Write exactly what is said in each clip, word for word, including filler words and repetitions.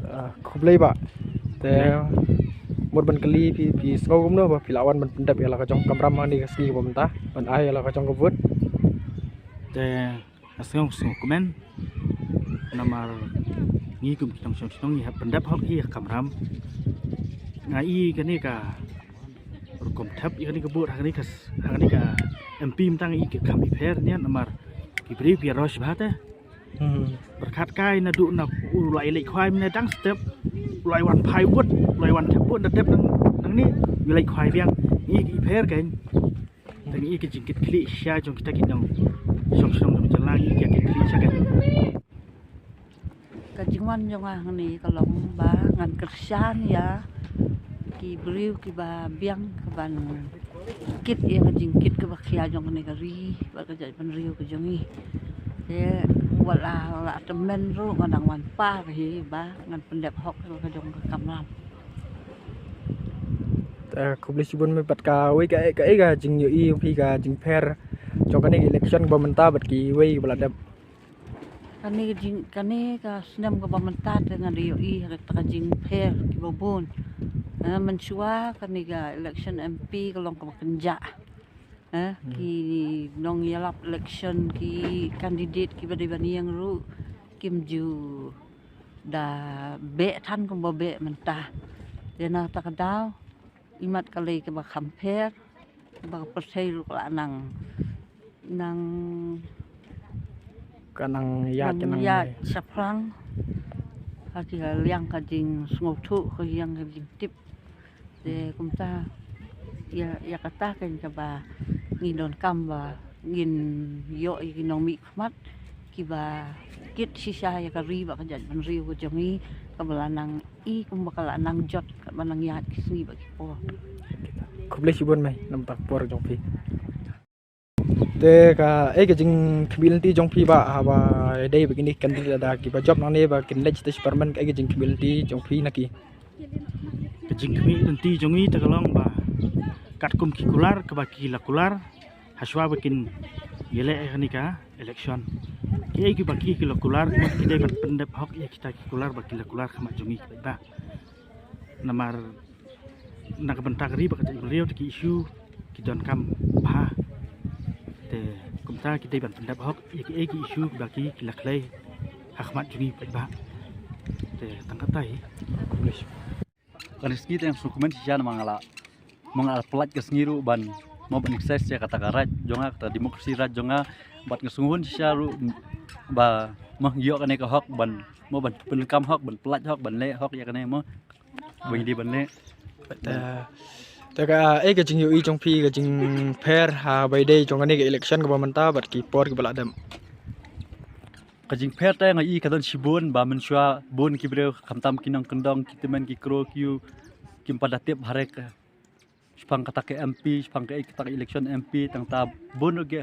Ah, khublei bah. Te mut ban kylli phi, phi sngew kumno ba phi la wan ban pyndep ïa la ka jong ka kamram ha kane ka sngi kaba mynta, ban ai ïa la ka jong ka vote? Te nga sngew, sngew kmen. Namar ngi kum ki nongshong shnong ngi hap pyndep hok ïa ka kamram. Nga i kane ka rukom thep ïa kane ka vote ha kane ka, ha kane ka M P mynta nga i ka kham i pher nian namar ki briew ki ïaroh bha te. Hmm. Pyrkhat kai naduh na u la ïaleit khwai mynne dang step, u la wan phai vote, u la wan thep vote, da thep nang, nangne u ïaleit khwai biang. Ngi i pher kan. Te ngi i ka jingkitkhlieh shisha jong kita ki nongshong shnong nong jylla, ngi i ka jingkitkhlieh shisha kan. Ka jingwan jong nga hangne ka long ba ngan kyrshan ïa ki briew kiba biang kaban kit ïa ka jingkit kaba khia jong kane ka ri bad ka jaitbynriew ka jong ngi. Te wat la, la tymmen ruh nga dang wan par hi ba ngan pyndep hok ïa la ka jong ka kamram. Te khublei shibun mei, bad kawei ka, ka, ka jingïohi phi ka jingpher jong kane ka election ba mynta bad kiwei ba la dep? Kane ka jing, kane ka snem kaba mynta te nga da ïohi ha kata ka jingpher kiba bun. Eh, mynshuwa kane ka election M P ka long kaba kynjah. Eh, Hmm. ki nongïalap election, ki candidate kiba dei ban ïeng ruh kim ju da beh than kumba beh mynta. Te na kata ka daw imat ka lei kaba kham pher, ba ka pyrthei ruh ka la nang, nang, ka nang ïaid, nang ka nang ïaid shaphrang ha ki liang ka jingsngewthuh, ka liang ka jingtip. Te kumta ïa, ïa kata kan kaba ngi donkam ba ngin ïoh ïa ki nongmihkhmat kiba kit shisha ïa ka ri bad ka jaitbynriew ka jong ngi, kaba la nang i kumba ka la nang jot, kaba nang ïaid ki sngi bad ki por. Khublei shibun mei namar ka por jong phi. Te kaei ka jingkhmih lynti jong phi bah, haba dei ba kine ki candidate da kiba jop nangne ba kin leit sha parliament, kaei ka jingkhmih lynti jong phi na ki? Ka jingkhmih lynti jong ngi te ka long ba katkum ki kular kaba ki la kular hashwa ba kin ïaleh ïa kane ka election, kiei kiba ki, ki la kular, ki dei ban pyndep hok ïa kita ki kular ba ki la kular ha khmat jong ngi ki paidbah. Namar na ka bynta ka ri bad ka jaitbynriew te ki issue ki donkam bha. Te kumta ki dei ban pyndep hok ïa kiei ki issue ba ki, ki la khlei ha khmat jong ngi paidbah. Te tang katta hi. Kane ka sngi te nga sngewkmen shisha namar nga la, ma nga la pyllait ka sngi ruh ban, mo ban exercise ïa kata ka right jong nga, kata ka democracy right jong nga. Bad nga sngewhun shisha ruh ba ma nga ïoh kane ka hok ban, mo ban pynkam hok, ban pyllait hok, ban leh hok ïa kane mo ba ngi dei ban leh. Te, te kaei ka jingïohi jong phi ka jingpher haba ïadei jong kane ka election kaba mynta bad ki por kiba la dep? Ka jingpher te nga i ka don shibun ba mynshuwa bun ki briew khamtam ki nongkyndong, ki tymmen, ki kro, ki ïew, kim pat da tip hare ka shaphang kata ka M P, shaphang kaei kata ka election M P, tangta bun ruh ki,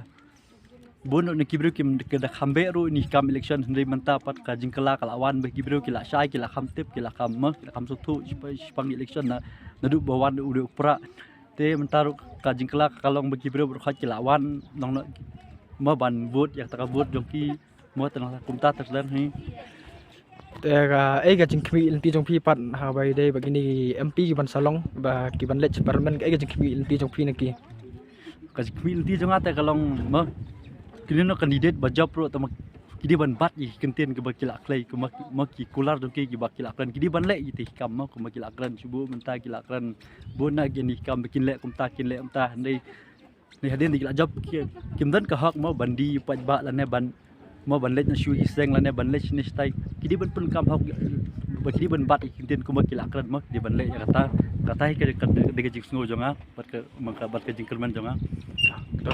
bun ruh na ki briew kim da kham beh ruh ïa kane ka kam election, hynrei mynta pat ka jingkylla ka la wan ba ki briew ki la shai, ki la kham tip, ki la kham meh, ki la kham sngewthuh shaphang, shaphang election na, naduh ba wan u dei u prah. Te mynta ruh ka jingkylla ka long ba ki briew baroh khoit ki la wan nong, mo ban vote ïa kata ka vote jong ki. Mo te nang kumta te khlem hi. Te kaei ka jingkhmih lynti jong phi pat haba ïadei bad kine ki M P kiban sa long, ba kiban leit sha parliament, kaei ka jingkhmih lynti jong phi na ki? Ka jingkhmih lynti jong nga te ka long ma kine no candidate ba jop ruh te ma ki dei ban bat ïa ki kyntien kiba ki la khlei, kumba ki, ma ki kular jong ki kiba ki la kren, ki dei ban leh ïa ki kam ma kumba ki la kren shuh mynta, ki la kren bun na kine ki kam ba kin leh kumta, kin leh kumta, hynrei ne hadien de ki la jop ki, kim don ka hok mo ban die ïa u paidbah lane ban, mo ban leit na shuwa ki seng lane ban leit shane shatai. Ki dei ban pynkam hok, ba ki dei ban bat ïa ki kyntien kumba ki la kren mo, ki dei ban leh ïa kata. Kata hi ka, ka, ka, ka jingsngew jong nga bad ka, ma ka, bad ka jingkyrmen jong nga.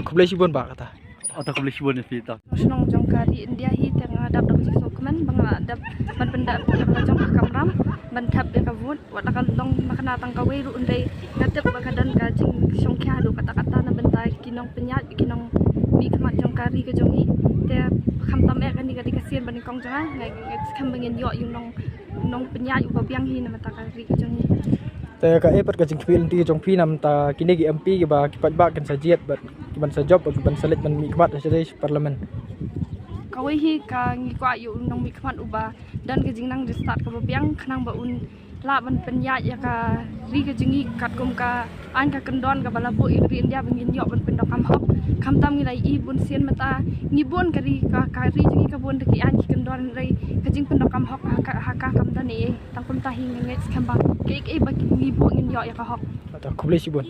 Khublei shibun bah kata. Oh, to khublei shibun ïa phi to. Shnong jong ka ri India hi te nga dap da ka jingsngewkmen ba nga la dep ban pyndep ïa la jong ka kamram ban thep ïa ka vote. Wat la ka long ma kane tang kawei ruh, hynrei nga tip ba ka don ka jingshongkhia haduh katta katta na bynta ki nongpynïaid, ki nongmihkhmat jong ka ri ka jong ngi. Te khamtam eh kane ka dei ka sien ba nyngkong jong nga, nga, nga skhem ba ngin ïoh ïa u nong, nongpynïaid uba biang hi na bynta ka ri ka jong ngi. Te kaei pat ka jingkhmih lynti jong phi na bynta kine ki M P kiba ki paidbah kin sa jied bad kiban sa jop bad kiban sa leit ban mihkhmat ha sha parliament? Kawei hi ka ngi kwah ïa u nongmihkhmat uba don ka jingnang riewstad kaba biang khnang ba un lah ban pynïaid ïa ka ri ka jong ngi katkum ka aiñ ka kyndon kaba la buh ïa ka ri India ba ngin ïoh ban pyndonkam hok. Khamtam ngi la ïohi bun sien mynta ngi bun ka ri ka, ka ri jong ngi ka bun da ki aiñ ki kyndon, hynrei ka jingpyndonkam hok ha ka, ha ka kam don ei ei. Tang kumta hi nga ngeit skhem ba kaei kaei ba ngi buh ngin ïoh ïa ka hok. Khublei shibun.